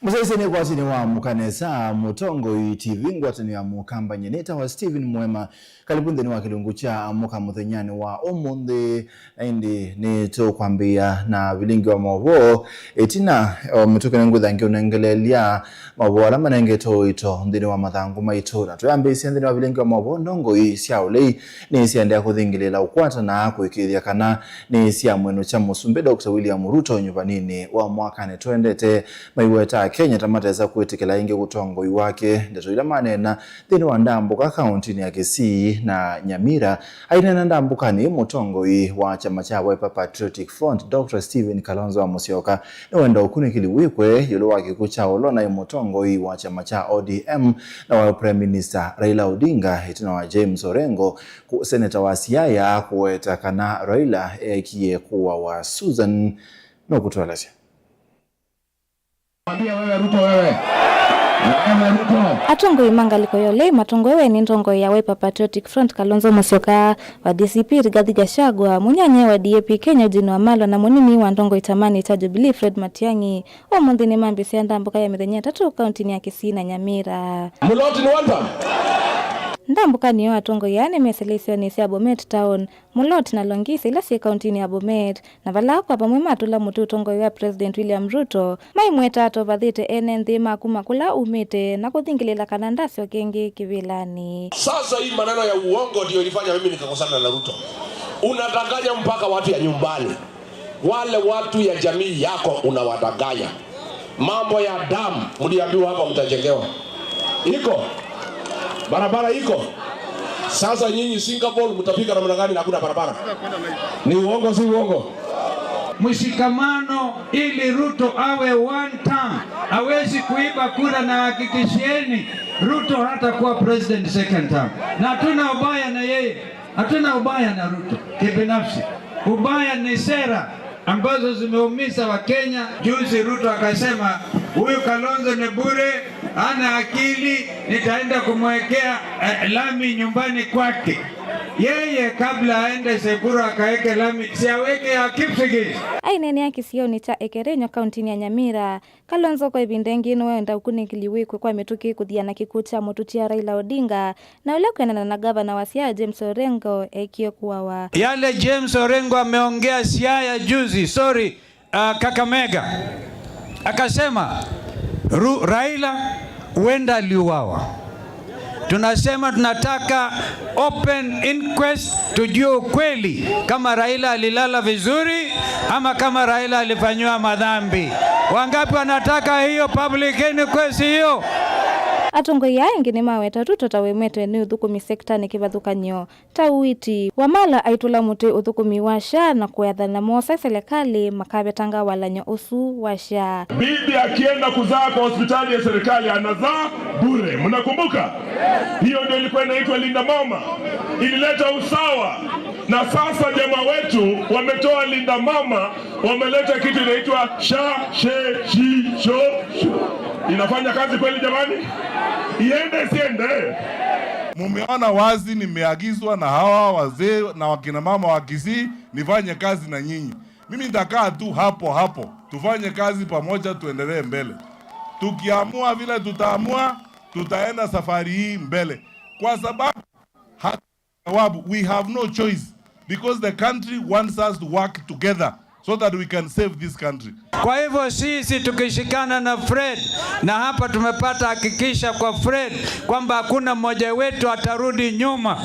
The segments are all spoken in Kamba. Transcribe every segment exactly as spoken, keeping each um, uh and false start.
Mũsyaĩĩsya nĩ kwatinĩ wa Amũka Nesa, Mũtongoi T V, ngwatanĩo ya Mũkamba, nyie nĩtawa Stephen Mwema. Karibu nthĩnĩ wa kĩlungu kya Amũka mũthenyanĩ wa ũmũnthĩ. Na ĩndĩ nĩtũkwambĩĩa na vilingi wa maũvoo. Ĩtina o mĩtũkĩ nĩngwĩtha ngĩũnengeleelya maũvoo ala manengetwe ũito nthĩnĩ wa mathangũ maitũ. Na twĩambĩĩsya nthĩnĩ wa vilingi wa maũvoo, ndongoi sya ũlei nĩsyaendeea kũthingĩlĩĩla ũkwatana kũĩkĩĩthya kana nĩsyamwenũkya Mũsumbĩ Doctor William Ruto nyuvaninĩ wa mwakanĩ twendete. Maiweta Akenya ta matesa kwĩtĩkĩla ĩngĩ ũtongoi wake. Ndeto ila maneena nthĩnĩ wa ndambũka kaũntinĩ ya Kisii na Nyamira. Aineena ndambũkanĩ ĩĩ, mũtongoi wa kyama kya Wiper Patriotic Front, Doctor Stephen Kalonzo wa Musyoka, nĩwenda ũkunĩkĩli wĩkwe ĩũlũ wa kĩkw'ũ kya ũla ũnaĩ mũtongoi wa kyama kya O D M na wa Prime Minister Raila Odinga, ĩtina wa James Orengo, kũ-, seneta wa Siaya, kũweta kana Raila eekie kũawa. Susan nũkũtũelesya. Mwambie wewe Ruto, wewe. Wewe Ruto. Atongoi ma ngalĩko ya ũlei matongoewe nĩ ntongoi ya Wiper Patriotic Front Kalonzo Musyoka, wa D C P Rigathi Gachagua, mũnyanyae wa D A P Kenya Eugene Wamalwa na mũnini wa ntongoi kyamani kya Jubilee Fred Matiang'i. Ũmũnthĩ nĩmambĩĩsya ndambũka ya mĩthenya ĩtatũ kaũntinĩ ya Kisii na Nyamira. Muloti ni one term. Ndambũkanĩ ĩyo atongoi aa nĩmesĩle isionĩ sya Bomet Town, Mulot na Longisa ila syĩ kaũntinĩ ya Bomet, na vala kwa vamwe matũla mũtĩ ũtongoi wa President William Ruto, maimweta atovathĩte ene nthĩ ma kuma kũla umĩte na kũthingĩlĩla kana ndasyoka ĩngĩ kĩvĩlanĩ. Sasa hii maneno ya uongo ndio ilifanya mimi nikakosana na Ruto. Unadanganya mpaka watu ya nyumbani. Wale watu ya jamii yako unawadanganya. Mambo ya dam, mliambiwa hapa mtajengewa. Iko? Barabara iko? Sasa nyinyi Singapore mtafika namna gani na hakuna barabara? Ni uongo, si uongo? Mshikamano ili Ruto awe one term. Hawezi kuiba kura, na hakikishieni Ruto hatakuwa president second term. Na hatuna ubaya na yeye. Hatuna ubaya na Ruto kibinafsi. Ubaya ni sera ambazo zimeumiza Wakenya. Juzi Ruto akasema, "Huyu Kalonzo ni bure, hana akili, nitaenda kumwekea, eh, lami nyumbani kwake." Yeye kabla aende Sekuru akaweke lami, si aweke ya Kipsigis. Aineenea kĩsionĩ kya Ekerenyo, kaũntinĩ ya Nyamira, Kalonzo kwa ĩvinda ĩngĩ nĩwenda ũkunĩkĩli wĩkwe kwa mĩtũkĩ kũthiana kĩkw'ũ kya mũtũtia Raila Odinga, na ũla kwĩanana na ngavana wa Siaya James Orengo eekie kũawa. Yale James Orengo ameongea Siaya juzi, sorry, uh, Kakamega, akasema Ru-, Raila huenda aliuawa. Tunasema tunataka open inquest, tujue ukweli kama Raila alilala vizuri ama kama Raila alifanyiwa madhambi. Wangapi wanataka hiyo public inquest hiyo? Atongoi aa angĩ nĩmaweta Ruto ta wemete nĩ ũthũkũmi sektanĩ kĩvathũkany'o ta ũiiti. Wamalwa aitũla mũtĩ ũthũkũmi wa SHA na kũathana moosa selekalĩ makavetanga walany'o ũsu wa SHA. Bibi akienda kuzaa kwa hospitali ya serikali anazaa bure. Mnakumbuka? Hiyo ndio ilikuwa inaitwa Linda Mama. Ilileta usawa. Na sasa jamaa wetu wametoa Linda Mama, wameleta kitu inaitwa SHA, she, shi, sho, sho. Inafanya kazi kweli jamani? Iende, isiende? Mumeona wazi nimeagizwa na hawa wazee na wakina mama wa Kisii nifanye kazi na nyinyi. Mimi nitakaa tu hapo hapo. Tufanye kazi pamoja, tuendelee mbele. Tukiamua vile tutaamua, tutaenda safari hii mbele. Kwa sababu, ha-, sababu, we have no choice because the country wants us to work together so that we can save this country. Kwa hivyo sisi tukishikana na Fred, na hapa tumepata hakikisha kwa Fred kwamba hakuna mmoja wetu atarudi nyuma.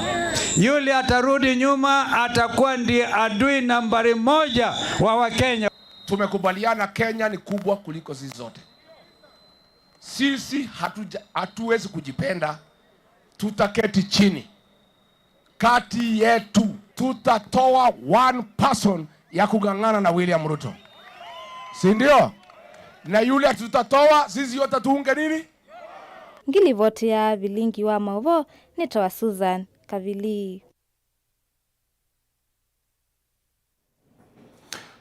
Yule atarudi nyuma atakuwa ndiye adui nambari moja wa Wakenya. Tumekubaliana Kenya ni kubwa kuliko sisi zote. Sisi hatuja-, hatuwezi kujipenda. Tutaketi chini. Kati yetu tutatoa one person ya kung'ang'ana na William Ruto. Si ndio? Na yule tutatoa, sisi yote tuunge nini? Ngilivoti ya vilingi wa maũvoo nĩ tawa Susan Kavili.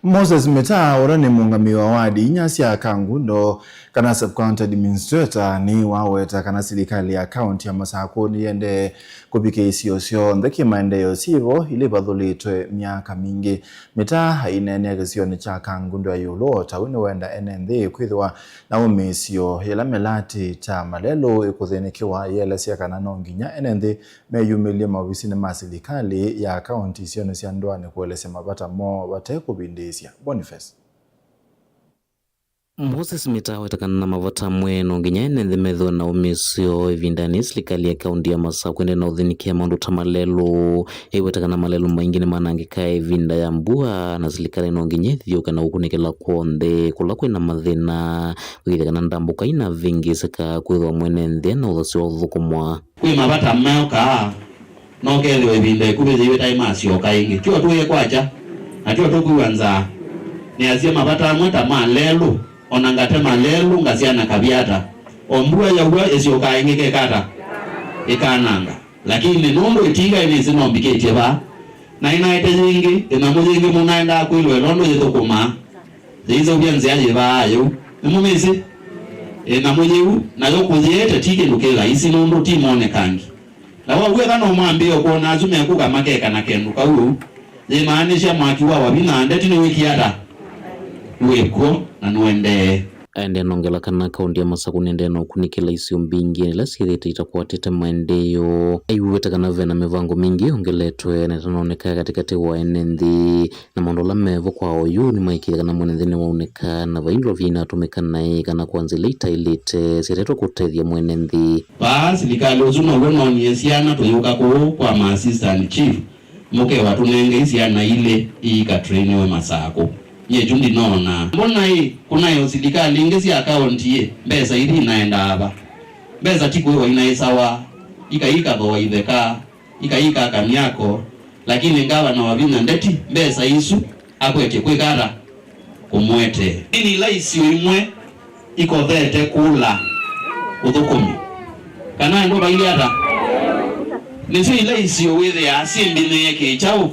Moses Mitaa, ũla nĩ mũũngamĩi wa wadi inya sya Kangundo, kana sub-county administrator, nĩwaweta kana silikalĩ ya kaunti ya Masakũ nĩyendee kũvikĩa isio syonthe kĩmaendeeo syĩvo ila ivathũlĩtwe myaka mingĩ. Mitaa aineenea kĩsionĩ kya Kangundo ya ĩũlũ, o ta ũu nĩwenda ene nthĩ kwĩthĩwa na ũmĩĩsyo yĩla mĩlatĩ ta malelũ ĩkũthĩnĩkĩwa, ĩelesya kana no nginya ene nthĩ meyumĩlye maovisinĩ ma silikalĩ ya kaunti isionĩ sya ndũanĩ kũelesya mavata moo vate kũvindĩĩsya. Boniface. Moses Mitaa aweta kana mavata amwe no nginya ene nthĩ methĩwe na ũmĩĩsyo ĩvindanĩ silikalĩ ya kaunti ya Masakũ ĩendee na ũthĩnĩkĩa maũndũ ta malelũ. Ĩweta kana malelũ maingĩ nĩmanangĩkaa ĩvinda ya mbua, na silikalĩ no nginya ĩthiũũke na kũkunĩkĩla kw'onthe kũla kwĩna mathĩna, kũĩkĩĩthya kana ndambũka inavĩngĩĩsĩka kwĩthĩwa mwene nthĩ ena ũthasyo wa ũthũkũmwa. Kwĩ mavata meũkaa, no kethĩwe ĩvinda ĩkuvĩ yĩu ĩtaĩ masyoka ĩngĩ. Tyo tũĩe kwakya, na tyo tũkwĩw'a nzaa. Nĩasya mavata amwe ta ma lelũ, o na ngatema lelũ ngasya na kavyata. O mbua yaua ĩsyokaa ĩngĩ ĩkeka ata? Ĩkananga. Lakini nũndũ ĩtinga ĩnĩsĩ no mbikĩtye vaa, na ĩnaete yĩngĩ, ĩnyamũ yĩngĩ mũnaendaa kwĩlwa ĩla ũndũ yĩthũkũmaa, yĩiseũvya nzĩa yĩvaa yĩu. Nĩmũmĩsĩ? Ĩnyamũ yĩu, nayo kũyĩete ti kĩndũ kĩ laisi nũndũ ti monekangi. Na wau eka no mwambĩĩe kwona asu mekũka makeka na kendũ kau ũu, yĩmaanisha mwaki wa wavinya ndeti nĩwĩkie ata? Wĩ kw'o na nũendee. Aendee nongela kana kaunti ya Masakũ nĩendee na ũkunĩkĩla isio mbingĩ ila syĩthĩĩtwe itakwatĩte maendeeo. Aiweta kana ve na mĩvango mingĩ yongeletwe na ĩtanoneka katĩkatĩ wa ene nthĩ, na maũndũ ala mevo kwa oyu nĩmaĩkĩĩthya kana mwene nthĩ nĩwaunĩka na vai ndũla vya inatũmĩka naĩ kana kwa nzĩa ila itaĩlĩte syetetwe kũtethya mwene nthĩ. Vaa silikalĩ ũsu now'o noonie syana tũyũka kũũ kwa ma assistant chief, mũkewa tũnengei syana ilĩ iikatrainiwe Masakũ. Nyie kyu ndinoona. Mbona ĩ, kũnaĩ o silikalĩ ingĩ sya kaũnti ĩ, mbesa ithi inaendaa va? Mbesa ti kwĩwa inaĩsawa, ikaikathooa itheka, ikaikaka myako, lakini ngavana Wavinya ndeti mbesa isu akwetye kwĩka ata? Kũmũetee. Nĩ ila isio imwe ikothete kũla ũthũkũmi. Kana andũ vailye ata? Nĩsyo ila isio wĩthĩaa syĩmbinĩe kĩkyaũ?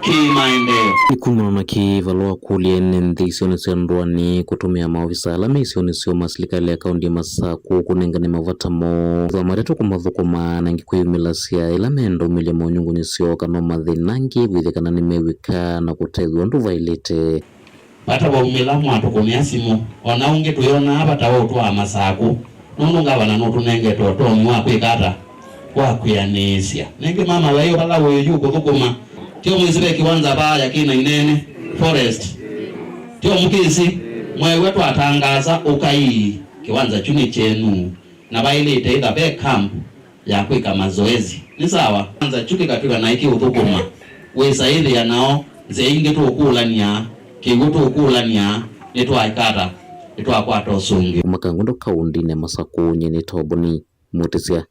Kĩ maendeeo. Nĩ kumana na kĩĩ vala wakũlya ene nthĩ isionĩ sya ndũanĩ kũtũmĩa maovisa ala me isionĩ syoo ma silikalĩ ya kaunti ya Masakũ kũnengane mavata moo, ethĩwa matetwe kũmathũkũma na ĩngĩ kwĩyumĩlasya ĩla meenda umĩlya monyungunyĩsyo kana o mathĩna angĩ kwĩthĩa kana nĩmew'ĩka na kũtethw'a ũndũ vaĩlĩte. Vata vaumĩla mwatũkũnĩa simũ, o na ũngĩ tũyonaa vata wa ũtwaa Masakũ, nũndũ ngavana nũtũnengete ũtonyi wa kwĩka ata? Wa kwĩanĩĩsya. Nĩngĩ mama vaĩ vala wĩ yu kũthũkũma, tyo mwĩsĩ ve kĩwanza vaa ya kĩna inene, forest. Tyo mũkĩsĩ, mweew'a twatangaasa ũkai, kĩwanza kyu nĩ kyenyu, na vaĩlĩte ĩtha ve camp ya kwĩka mazoezi. Nĩ sawa? Kwanza kyu kĩkatw'ĩka naĩ kĩũthũkũma. Wĩsaĩthĩa nao, nzĩa ingĩ tũũkũlany'a, kĩw'ũ tũũkũlany'a, nĩtwaĩka ata? Nĩtwakwata ũsũngĩo. Kuma Kangundo kaũndĩnĩ ya Masakũ, nyie nĩ Toboni Mũtĩsya.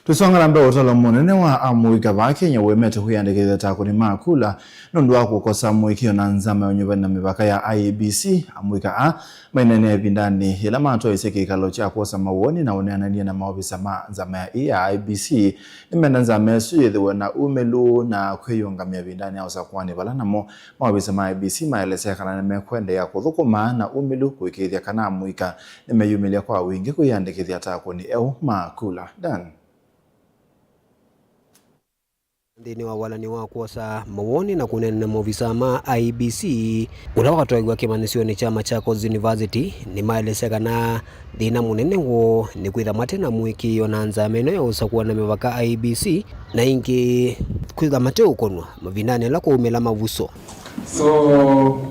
Tũsonga na mbee, ũtalo mũnene wa amũika vaa Kenya wemete kwĩyandĩkĩthya ta akũni ma kula nũndũ wa kũkosa mũĩkĩĩo na nzama ya ũnyuvani na mĩvaka ya I E B C. Amũika aa maineenea ĩvindanĩ yĩla matwaĩsye kĩkalo kya kwosa mawoni na ũneenany'a na maovisa ma nzama ya ii ya I E B C nĩmenda nzama ĩsu yĩthĩwe na umĩlu na kwĩyũngamya ĩvindanĩ ya ũsakũani, vala namo maovisa ma I E B C maelesya kana nĩmekũendeea kũthũkũma na umĩlu kũĩkĩĩthya kana amũika nĩmeyumĩlya kwa wingĩ kwĩyandĩkĩthya ta akũni eũ ma kula. Dan. Nthĩnĩ wa walany'o wa kwosa mawoni na kũneena na maovisa ma I E B C, ũla wakatwaĩw'a kĩmanyĩsyonĩ kya Machakos University, nĩmaelesya kana thĩna mũnene woo nĩ kwĩtha mate na mũĩkĩĩo na nzama ĩno ya ũsakũa na mĩvaka I E B C, na ĩngĩ kwĩtha mateũkonwa mavindanĩ ala kwaumĩla mavuso. So,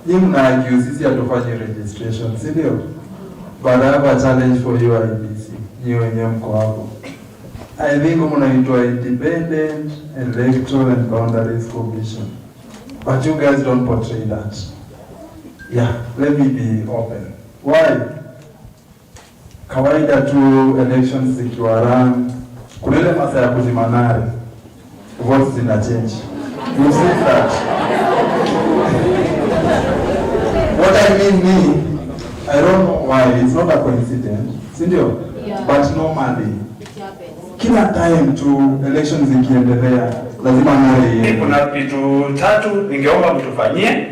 nyinyi mna accuse sisi hatufanyi registration, si ndio? But I have a challenge for you I E B C. Nyinyi wenyewe mko hapo. I think mnaitwa Independent Electoral and Boundaries Commission. But you guys don't portray that. Yeah, let me be open. Why? Kawaida tu elections zikiwa run, kuna ile masaa ya kujimanari, votes zina change. You see that? What I mean ni, I don't know why, it's not a coincidence, si ndio? Yeah. But normally, it happens. Kila time tu elections zikiendelea, lazima naye yeye. Kuna vitu tatu ningeomba mtufanyie.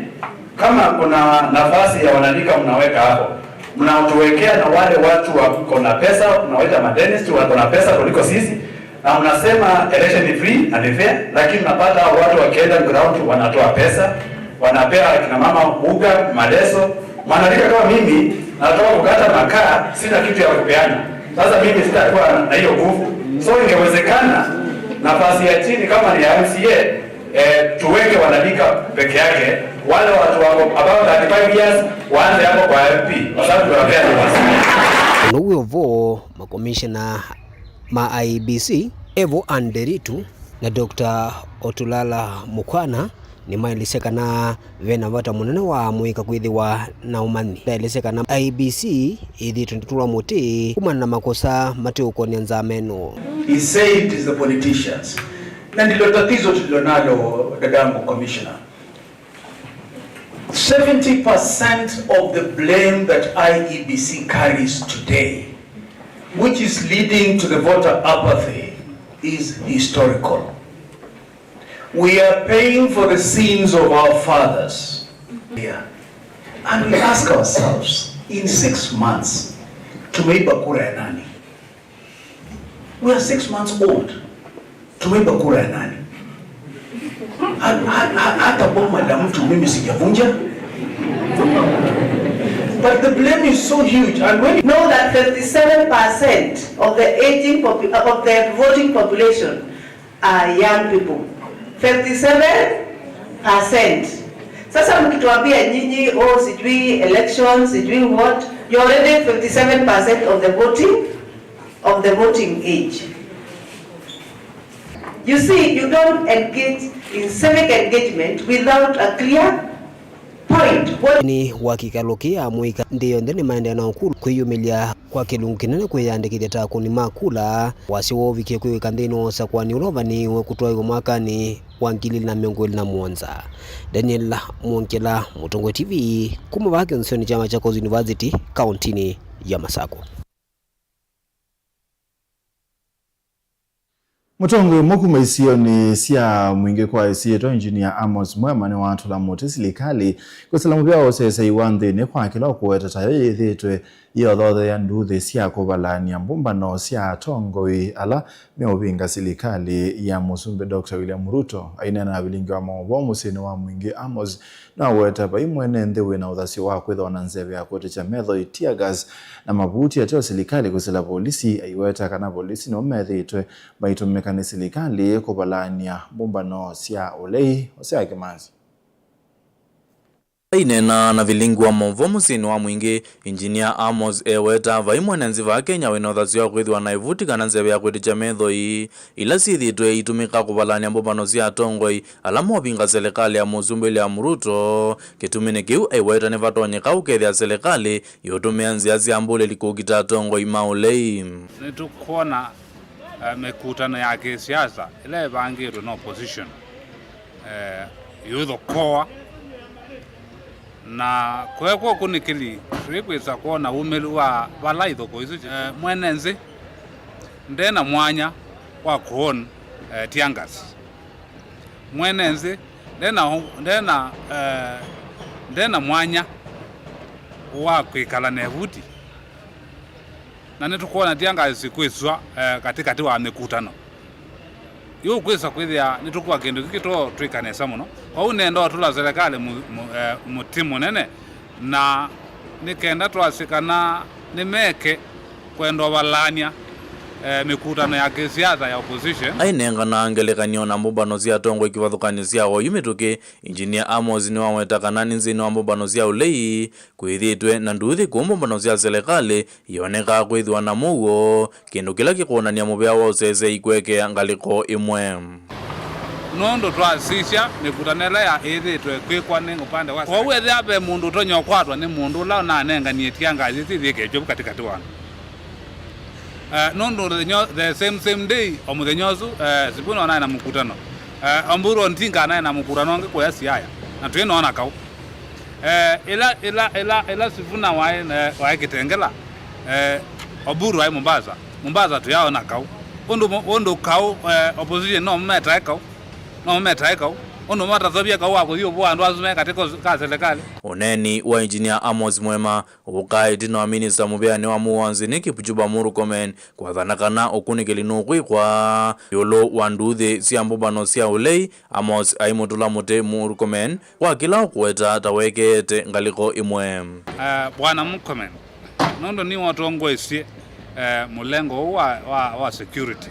Kama kuna nafasi ya wanarika mnaweka hapo, mnatuwekea na wale watu wako na pesa, mnaweka madentist wako na pesa kuliko sisi, na mnasema election ni free and fair, lakini unapata hao watu wakienda ground wanatoa pesa, wanapea kina mama uga, maleso. Mwanarika kama mimi, natoka kukata makaa, sina kitu ya kupeana. Sasa mimi sitakuwa na hiyo nguvu. So ingewezekana nafasi ya chini kama ni ya M C A, eh, tuweke wanarika peke yake, wale watu wako above thirty-five years waanze hapo kwa M P, kwa sababu tunawapea nafasi. Now'o vo makomishena ma I E B C, Evo Anderitu na Doctor Otulala Mukwana, nĩmaelesya kana ve na vata mũnene wa amũika kwĩthĩwa na ũmanyi. Ndaelesya kana I E B C ĩthĩĩtwe ndĩtũlwa mũtĩ kumana na makosa mateũkonya nzama ĩno. He said it is the politicians. Na ndilo tatizo tulilonalo, dadangu commissioner. Seventy percent of the blame that I E B C carries today, which is leading to the voter apathy, is historical. We are paying for the sins of our fathers here. And we ask ourselves, in six months, tumeiba kura ya nani? We are six months old. Tumeiba kura ya nani? Ha- ha- ha- Hata boma la mtu mimi sijavunja. But the blame is so huge. And when you know that fifty-seven percent of the aging popu- of the voting population are young people. Fifty-seven percent. Sasa mkituambia nyinyi, oh, sijui election, sijui what, you're already fifty-seven percent of the voting, of the voting age. You see, you don't engage in civic engagement without a clear point. What Nĩ wa kĩkalo kĩa amũika nthĩ yonthe nĩmaendeea na ũkũlũ kwĩyumĩlya kwa kĩlungu kĩnene kwĩyandĩkĩthya ta akũni ma kula, wasya woo ũvikie kwĩw'ĩka nthĩnĩ wa ũsakũani ũla ũvanĩĩwe kũtwaĩwa mwakanĩ wa ngili ilĩ na mĩongo ĩlĩ na mũonza. Daniel Mwongela, Mũtongoi T V, kuma vaa kĩonzonĩ kya Machakos University, kaũntĩnĩ ya Masakũ. Mũtongoi ũmwe kuma isionĩ sya Mwingĩ kwa ĩsyĩtwa Engineer Amos Mwema nĩwatũla mũtĩ silikalĩ kwĩsĩla mũvĩa wa ũseseĩ wa nthĩnĩ kwa kĩla ũkũweta tayo yĩthĩĩtwe yĩothoothea nduuthĩ sya kũvalany'a mbũmbano sya atongoi ala meũvĩnga silikalĩ ya Mũsumbĩ Doctor William Ruto. Aineena na vilingi wa maũvoo mũsyĩnĩ wa Mwingĩ, Amos nĩwaweta vai mwene nthĩ wĩ na ũthasyo wa kwĩthĩwa na nzeve ya kũetesya metho ĩ tear gas na mavuti ateo silikalĩ kwĩsĩla volisi. Aiweta kana volisi nĩmo methĩĩtwe maitũmĩka nĩ silikalĩ kũvalany'a mbũmbano sya ũlei, Hosea Kĩmanzi. Aineena na vilingi wa maũvoo mũsyĩnĩ wa Mwingĩ, Engineer Amos eweta vai mwene nzĩ vaa Kenya wĩ na ũthasyo wa kwĩthĩwa na ĩvuti kana nzeve ya kwĩtĩkya metho ii ila syĩthĩĩtwe iitũmĩka kũvalany'a mbũmbano sya atongoi ala movinga selekalĩ ya Mũsumbĩ William Ruto. Kĩtumi nĩ kĩu, aiweta nĩvatonyeka ũkethĩa selekalĩ yũtũmĩa nzĩa sya mbũlĩli kũkita atongoi ma ũlei. Nĩtũkwona, eh, mĩkutano ya kĩsiasa ĩla ĩvangĩtwe na opposition, eh, yũthokoa. Na kwekwa ũkunĩkĩli, twĩkwĩsa kwona umĩlu wa vala ithoko isu, eh, mwene nzĩ nde na mwanya wa kũon, eh, tear gas. Mwene nzĩ nde na, nde na, eh, nde na mwanya wa kwĩkala na ĩvuti. Na nĩtũkwona tear gas kwĩswa, eh, katĩkatĩ wa mĩkutano. Yu kwĩsa kwĩthĩa nĩtũkua kĩndũ kĩkĩ to twĩka nesa mũno. Kwoou nenda ũtũla selekalĩ mu- mu- eh, mũtĩ mũnene, na nĩ kenda twasye kana nĩmeke kwenda ũvalany'a, eh, mĩkutano ya kĩsiasa ya opposition. Ainengana ngelekany'o na mbũmbano sya atongoi kĩvathũkany'o sya oyu mĩtũkĩ, Engineer Amos nĩwaweta kana nĩ nthĩnĩ wa mbũmbano sya ũlei kwĩthĩĩtwe na nduuthĩ kũu mbũmbano sya selekalĩ ionekaa kwĩthĩwa na mũuo, kĩndũ kĩla kĩkwonany'a mũvea wa ũseseĩ kũekea ngalĩko ĩmwe. Nũndũ twasisya mĩkutano ĩla ya ĩthĩĩtwe kwĩkwa nĩ ũpande wa, kwoou ethĩa ve mũndũ ũtonya ũkwatwa nĩ mũndũ ũla ũnanenganie tear gas ĩsu ĩyĩke kyovu katĩkatĩ wa andũ. Eh, nũndũ mũthenya, the same, same day, o mũthenya ũsu, eh, Sifuna naĩ na mũkutano. Eh, Oburu Odinga naĩ na mũkutano ũngĩ kũya Siaya. Na twĩnoona kaũ. Eh, ĩla, ĩla, ĩla, ĩla Sifuna waĩ, eh, waĩ Kitengela, eh, Oburu waĩ Mombasa. Mombasa tũyaona kaũ. Ũndũ mo-, ũndũ kaũ, eh, opposition no metae kaũ, no metae kaũ, ũndũ matathũvya kaũ wa kũthi ũvũa andũ asu me katĩ ka serikali. Ũneeni wa Engineer Amos Mwema ũka ĩtina wa minista mũvĩanĩ wa mũũ wa nthĩ nĩ Kipchumba Murkomen kwathana kana ũkunĩkĩli nũkwĩkwa ĩũlũ wa nduuthĩ sya mbũmbano sya ũlei, Amos aimũtũla mũtĩ Murkomen kwa kĩla ũkũweta ta wekeete ngalĩko ĩmwe. Eh, Bwana Murkomen, nũndũ nĩwe ũtongoesye, eh, mũlengo ũũ wa, wa, wa security,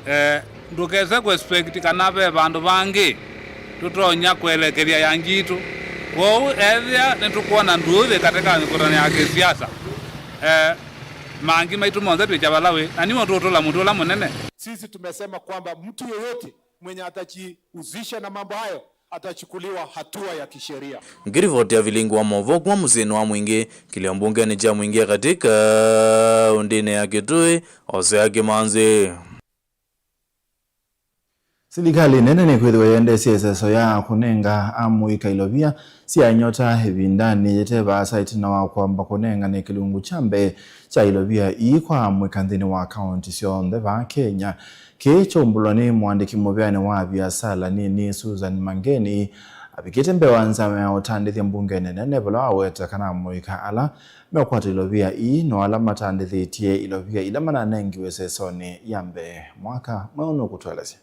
eh, ndũkese kũ expect kana ve vandũ vangĩ tũtonya kũelekethya ya ngitũ. Kwoou ethĩa nĩtũkwona nduuthĩ katĩ ka mĩkũtano ya kĩsiasa, eh, mangi maitũ monthe twĩkya vala wĩ, na nĩwe tũũtũla mũtĩ ũla mũnene. Sisi tumesema kwamba mtu yoyote mwenye atajihusisha na mambo hayo atachukuliwa hatua ya kisheria. Ngĩrivoti ya vilingi wa maũvoo kuma mũsyĩnĩ wa Mwingĩ, kĩlio mbungenĩ kya Mwingĩ ya katĩ kaũndĩnĩ ya Kitui, Hosea Kĩmanzi. Silikalĩ nene nĩkwĩthĩwa yendeesya ĩseso ya kũnenga amũika ilovia sya nyota ĩvindanĩ yĩte vaasa ĩtina wa kwamba kũnengane kĩlungu kya mbee kya ilovia ii kwa amũika nthĩnĩ wa kaũnti syonthe vaa Kenya. Kĩĩ kyaumbũlwa nĩ mũandĩki mũvĩanĩ wa viasala nini Susan Mangeni avikĩte mbee wa nzama ya ũtandĩthya mbungenĩ nene vala waweta kana amũika ala meũkwata ilovia ii no ala matandĩthĩtye ilovia ila mananengiwe ĩsesonĩ ya mbee. Mwaka mweũ nũkũtũelesya.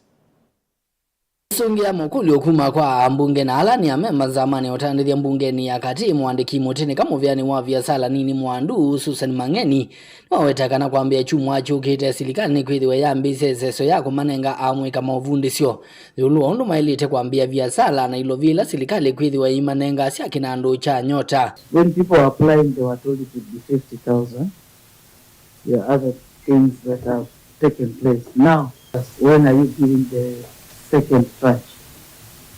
Sũngĩa mũkũlyo kuma kwa ambunge na ala nĩ amemba nzamanĩ ya ũtandĩthya mbungenĩ ya katĩ, mũandĩki mũtĩnĩka mũvĩanĩ wa viasala nini mwandu Susan Mangeni nĩwaweta kana kwambĩĩa kyumwa kyũkĩte, silikalĩ nĩkwĩthĩwa yambĩĩsye ĩseso ya kũmanenga amũika maũvundĩsyo ĩũlũ wa ũndũ maĩlĩte kwambĩĩa viasala na ilovia ila silikalĩ ĩkwĩthĩwa ĩimanenga sya kĩnandũ kya nyota. When people were applying, they were told it would be fifty thousand. There are other things that have taken place. Now, when are you giving the second tranche?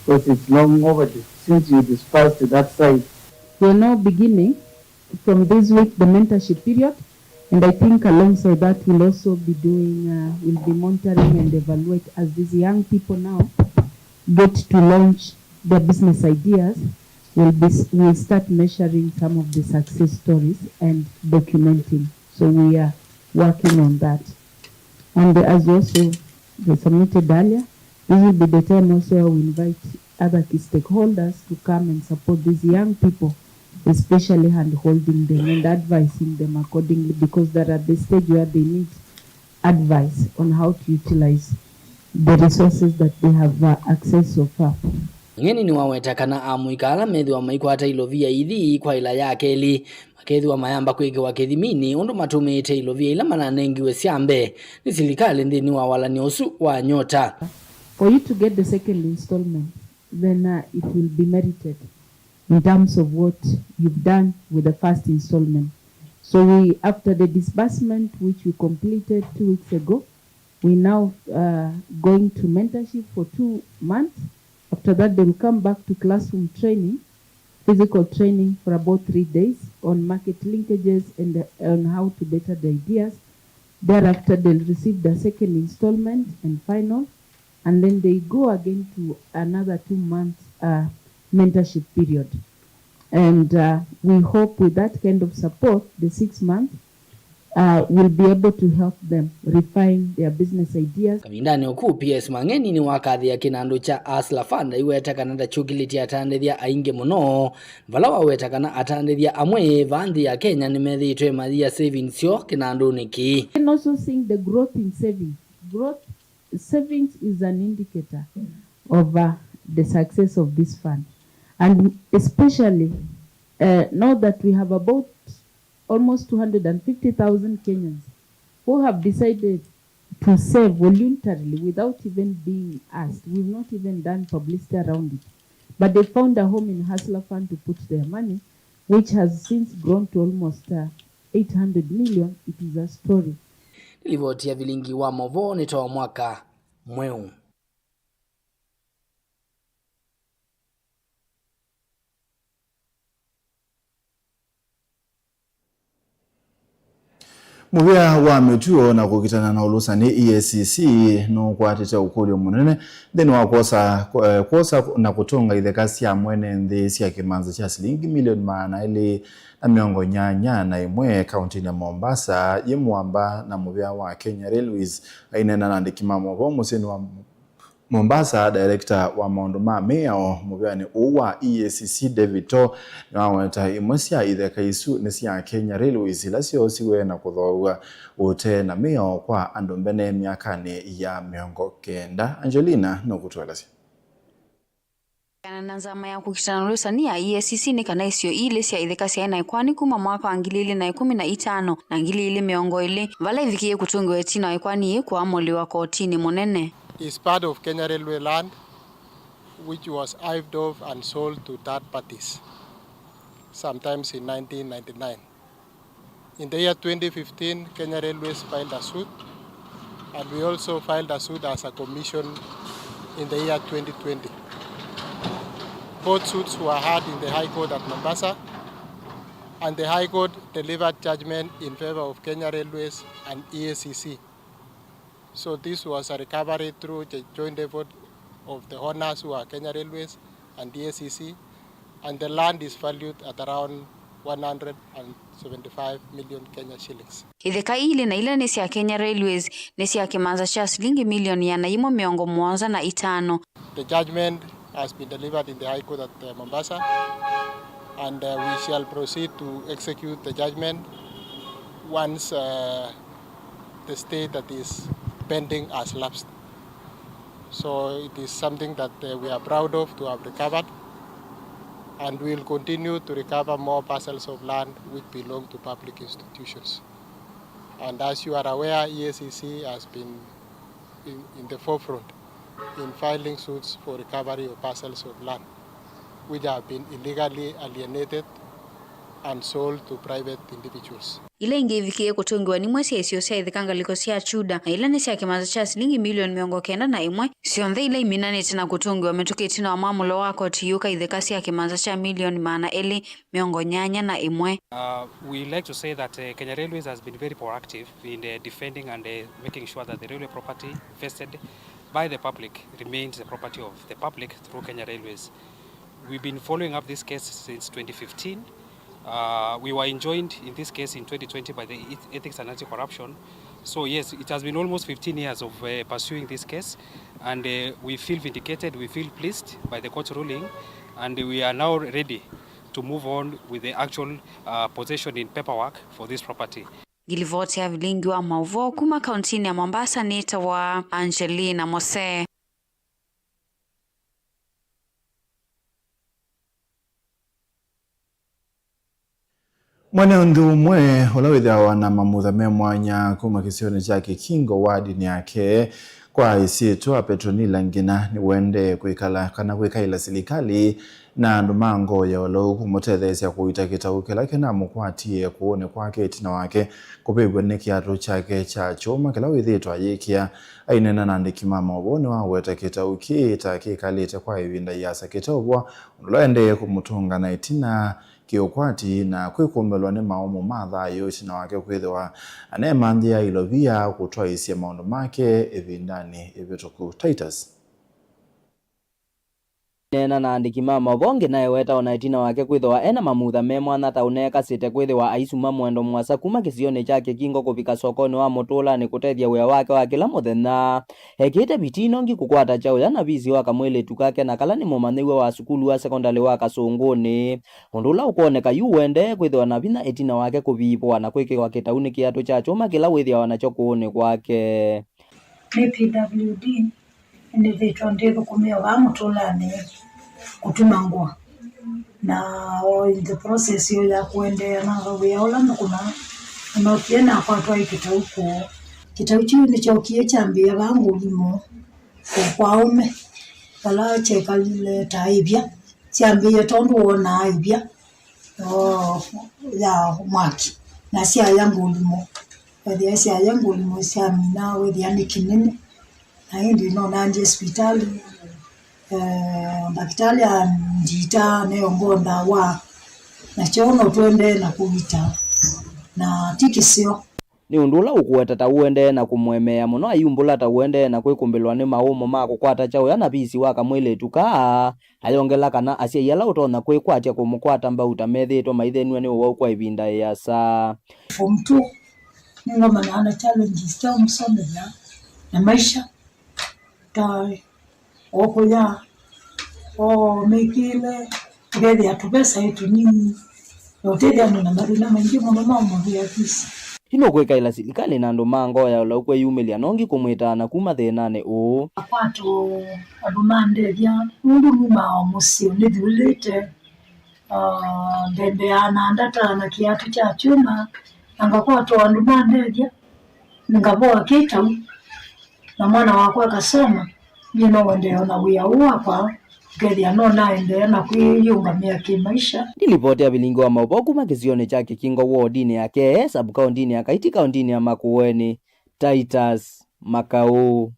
Because it's long overdue since you dispersed that side. We are now beginning from this week the mentorship period, and I think alongside that we'll also be doing, uh, we'll be monitoring and evaluate as these young people now get to launch their business ideas. We'll be, we'll start measuring some of the success stories and documenting. So we are working on that. And as also they submitted earlier, this will be the time also where we invite other key stakeholders to come and support these young people, especially hand holding them and advising them accordingly, because they're at the stage where they need advice on how to utilize the resources that they have, uh, access so far. Mangeni nĩwaweta kana amũika ala methĩwa maikwata ilovia ithi kwa ĩla ya kelĩ makethĩwa mayamba kwĩkĩwa kĩthiminĩ ũndũ matũmĩĩte ilovia ila mananengiwe sya mbee nĩ silikalĩ nthĩnĩ wa walany'o ũsu wa nyota. For you to get the second installment, then, uh, it will be merited in terms of what you've done with the first installment. So we, after the disbursement which we completed two weeks ago, we now, uh, going to mentorship for two months. After that, they will come back to classroom training, physical training for about three days on market linkages and, uh, on how to better the ideas. Thereafter, they'll receive the second installment and final, and then they go again to another two months, uh, mentorship period. And, uh, we hope with that kind of support, the six months, uh, will be able to help them refine their business ideas. Kavindanĩ oku, P S Mangeni nĩwakathĩa kĩnandũ kya Hustler Fund aiweta kana ta kyũkĩlĩtye atandĩthya aingĩ mũno, vala waweta kana atandĩthya amwe va nthĩ ya Kenya nĩmethĩĩtwe mayia savings syoo kĩnandũnĩ kĩĩ. And also seeing the growth in savings. Growth, savings is an indicator of, uh, the success of this fund. And especially, uh, now that we have about almost two hundred and fifty thousand Kenyans who have decided to save voluntarily without even being asked. We've not even done publicity around it. But they found a home in Hustler Fund to put their money, which has since grown to almost, uh, eight hundred million. It is a story. Nĩ livoti ya vilingi wa maũvoo nĩ ta wa mwaka mweũ. Mũvĩa wa mĩtuo na kũkitana na ũlũsani, E A C C, nũkwatĩte ũkũlyo mũnene nthĩnĩ wa kwosa, eh, kwosa na kũtũnga itheka sya mwene nthĩ sya kĩmanza kya silingi milioni maana elĩ na mĩongo nyanya na ĩmwe kaũntĩnĩ ya Mombasa, yĩ mũamba na mũvĩa wa Kenya Railways. Aineena na andĩki ma maũvoo mũsyĩnĩ wa Mombasa, director wa maũndũ ma mĩao mũvĩanĩ ũũ wa E A C C, David To, nĩwaweta imwe sya itheka isu nĩ sya Kenya Railways ila syoosiwe na kũthoewa ũtee na mĩao kwa andũ mbene myakanĩ ya mĩongo kenda. Angelina nũkũtũelesya. Kũneena na nzama ya kũkitana na ũlũsani ya E A C C nĩ kana isio ilĩ sya itheka syaĩ na ĩkoani kuma mwaka wa ngili ilĩ na ĩkũmi na itano na ngili ilĩ mĩongo ĩlĩ, vala ivikĩie kũtũngĩwa ĩtina wa ĩkoani yĩĩ kũamũlĩwa kotinĩ mũnene. Is part of Kenya Railway land, which was hived off and sold to third parties sometimes in nineteen ninety-nine. In the year twenty fifteen, Kenya Railways filed a suit, and we also filed a suit as a commission in the year twenty twenty. Both suits were heard in the High Court at Mombasa, and the High Court delivered judgment in favor of Kenya Railways and E A C C. So this was a recovery through the joint effort of the owners, who are Kenya Railways and E A C C, and the land is valued at around one hundred and seventy-five million Kenya shillings. Itheka ilĩ na ila nĩ sya Kenya Railways nĩ sya kĩmanza kya silingi milioni ĩana yĩmwe mĩongo mũonza na itano. The judgment has been delivered in the High Court at, uh, Mombasa, and, uh, we shall proceed to execute the judgment once, uh, the stay that is pending has lapsed. So it is something that, uh, we are proud of to have recovered, and we will continue to recover more parcels of land which belong to public institutions. And as you are aware, E A C C has been in, in the forefront in filing suits for recovery of parcels of land which have been illegally alienated and sold to private individuals. Ila ingĩ ivikĩie kũtũngĩwa nimwe sya isio sya itheka ngalĩko sya Chuda, na ila nĩ sya kĩmanza kya silingi milioni mĩongo kenda na ĩmwe, syonthe ila iminanĩte na kũtũngĩwa mĩtũkĩ ĩtina wa mwamũlo wa koti yũka itheka sya kĩmanza kya milioni maana elĩ mĩongo nyanya na ĩmwe. Uh, we like to say that, uh, Kenya Railways has been very proactive in, uh, defending and, uh, making sure that the railway property vested by the public remains the property of the public through Kenya Railways. We've been following up this case since twenty fifteen. Uh, we were enjoined in this case in twenty twenty by the Eth-, Ethics and Anti-Corruption. So yes, it has been almost fifteen years of, uh, pursuing this case, and, uh, we feel vindicated, we feel pleased by the court ruling, and we are now ready to move on with the actual, uh, possession in paperwork for this property. Ngilivoti ya vilingi wa maũvoo kuma kauntinĩ ya Mombasa nĩtawa Angelina Mose. Mwene nthĩ ũmwe ũla wĩthĩawa na mamutha me mwanya kuma kĩsionĩ kya Kĩkingo wadinĩ yake kwa ĩsyĩtwa Petronila Ngina nĩwendee kwĩkala kana kwĩkaĩla silikalĩ na andũ ma ngoo ya ũlau kũmũtetheesya kũita kĩtau kĩla kĩnamũkwatie kũũnĩ kwake ĩtina wake kũvĩvw'a nĩ kĩatũ kyake kya kyũma kĩla wĩthĩĩtwe ayĩkĩa. Aineena na andĩki ma maũvoo, nĩwaweta kĩtau kĩĩ ta kĩkalĩte kwa ĩvinda ĩasa kĩteũvwa, ũndũ ũla ũendee kũmũtũnga na ĩtina kĩũkwati na kwĩkũmbĩlwa nĩ maũmũ ma thayũ ĩtina wake kwĩthĩwa anemanthĩa ilovia kũtwaĩĩsya maũndũ make ĩvindanĩ ĩvĩtũku. Titus. Neena na andĩki ma maũvoo, Ngina eweta o na ĩtina wake kwĩthĩwa e na mamutha me mwanya ta ũneekasĩte kwĩthĩwa aisuma mũendo mũasa kuma kĩsionĩ kya Kĩkingo kũvika sokonĩ wa Mũtũlanĩ kũtethya wĩa wake wa kĩla mũthenya. Ekĩte vitii nongi kũkwata kyaũya na visi wa kamwĩlĩtu kake na kala nĩ mũmanyĩw'a wa sukulu wa sekondalĩ wa Kasũngũnĩ. Ũndũ ũla ũkwoneka yu ũendee kwĩthĩwa na vinya ĩtina wake kũvivwa na kwĩkĩwa kĩtau nĩ kĩatũ kya kyũma kĩla wĩthĩawa nakyo kũũnĩ kwake. Nĩ P W D nĩnĩthĩtwe ndĩthũkũmĩa vaa Mũtũlanĩ kũtuma ngũa, na o in the process ĩyo ya kũendeea na wĩa ũla nthũkũmaa, nĩnookie nakwatwa ĩ kĩtau kũũ. Kĩtau kyu nĩkyookie kyambĩĩa vaa ngũlimũ kũũ kwa aũme, vala kyekalile ta ĩvya, syambĩĩe tondũ wonaa ĩvya, oo, ya mwaki, na syaya ngũlimũ. Wethĩa syaya ngũlimũ syamina, wethĩa nĩ kĩnene. Na ĩndĩ nonandie sivitalĩ, eh, ndakĩtalĩ andiita, aneo ngoo ndawa, na kyono tũendee na kũita, na ti kĩseo. Nĩ ũndũ ũla ũkũweta ta ũendee na kũmũemeea mũno ayumbũla ta ũendee na kwĩkũmbĩlwa nĩ maũũmo ma kũkwata kyaũya na pisi wa kamwĩlĩtu kaa, ayongela kana asyai ala ũtonya kwĩkwatya kũmũkwata mbau ta methĩĩtwe maithenw'e nĩ ũwau kwa ĩvinda ĩasa. Form two, nĩngomanaa na challenges sya ũmũsomethya na maisha, ta o kũya, o mĩkĩle, ũkethĩa tũvesa ĩ tũnini, na ũtethĩa andũ na mathĩna maingĩ mũno ma ũmũvĩa fees. Yu nũkwĩkaĩla silikalĩ na andũ ma ngoo ya ũlaũ kwĩyumĩlya nongi kũmwĩtaa na kuma thĩnanĩ ũũ. Akwatwa andũ mandethya, nũndũ numaa o mũsyĩ nĩthyũlĩte, ah, mbendeaa na ndata na kĩatũ kya kyũma, na ngakwatwa andũ mandethya, ngavoa kĩtau, na mwana wakwa akasoma, nyie no ũendee na wĩa ũũ wakwa, ngethĩa no naendeea na kwĩyũngamĩa kĩmaisha. Nĩ livoti ya vilingi wa maũvoo kuma kĩsionĩ kya Kĩkingo wodinĩ ya Kee, sub-kaũntĩnĩ ya Kaiti, kaũntĩnĩ ya Makueni, Titus Makaũ.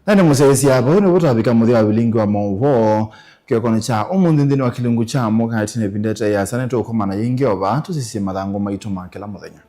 Na nĩ mũsyaĩĩsya vau nĩvo twavika mũthya wa vilingi wa maũvoo kĩokonĩ kya ũmũnthĩ nthĩnĩ wa kĩlungu kya mũka. Ĩtina ĩvinda ĩte yĩasa nĩtũũkomana yĩngĩ o vaa tũsisye mathangũ maitũ ma kĩla mũthenya.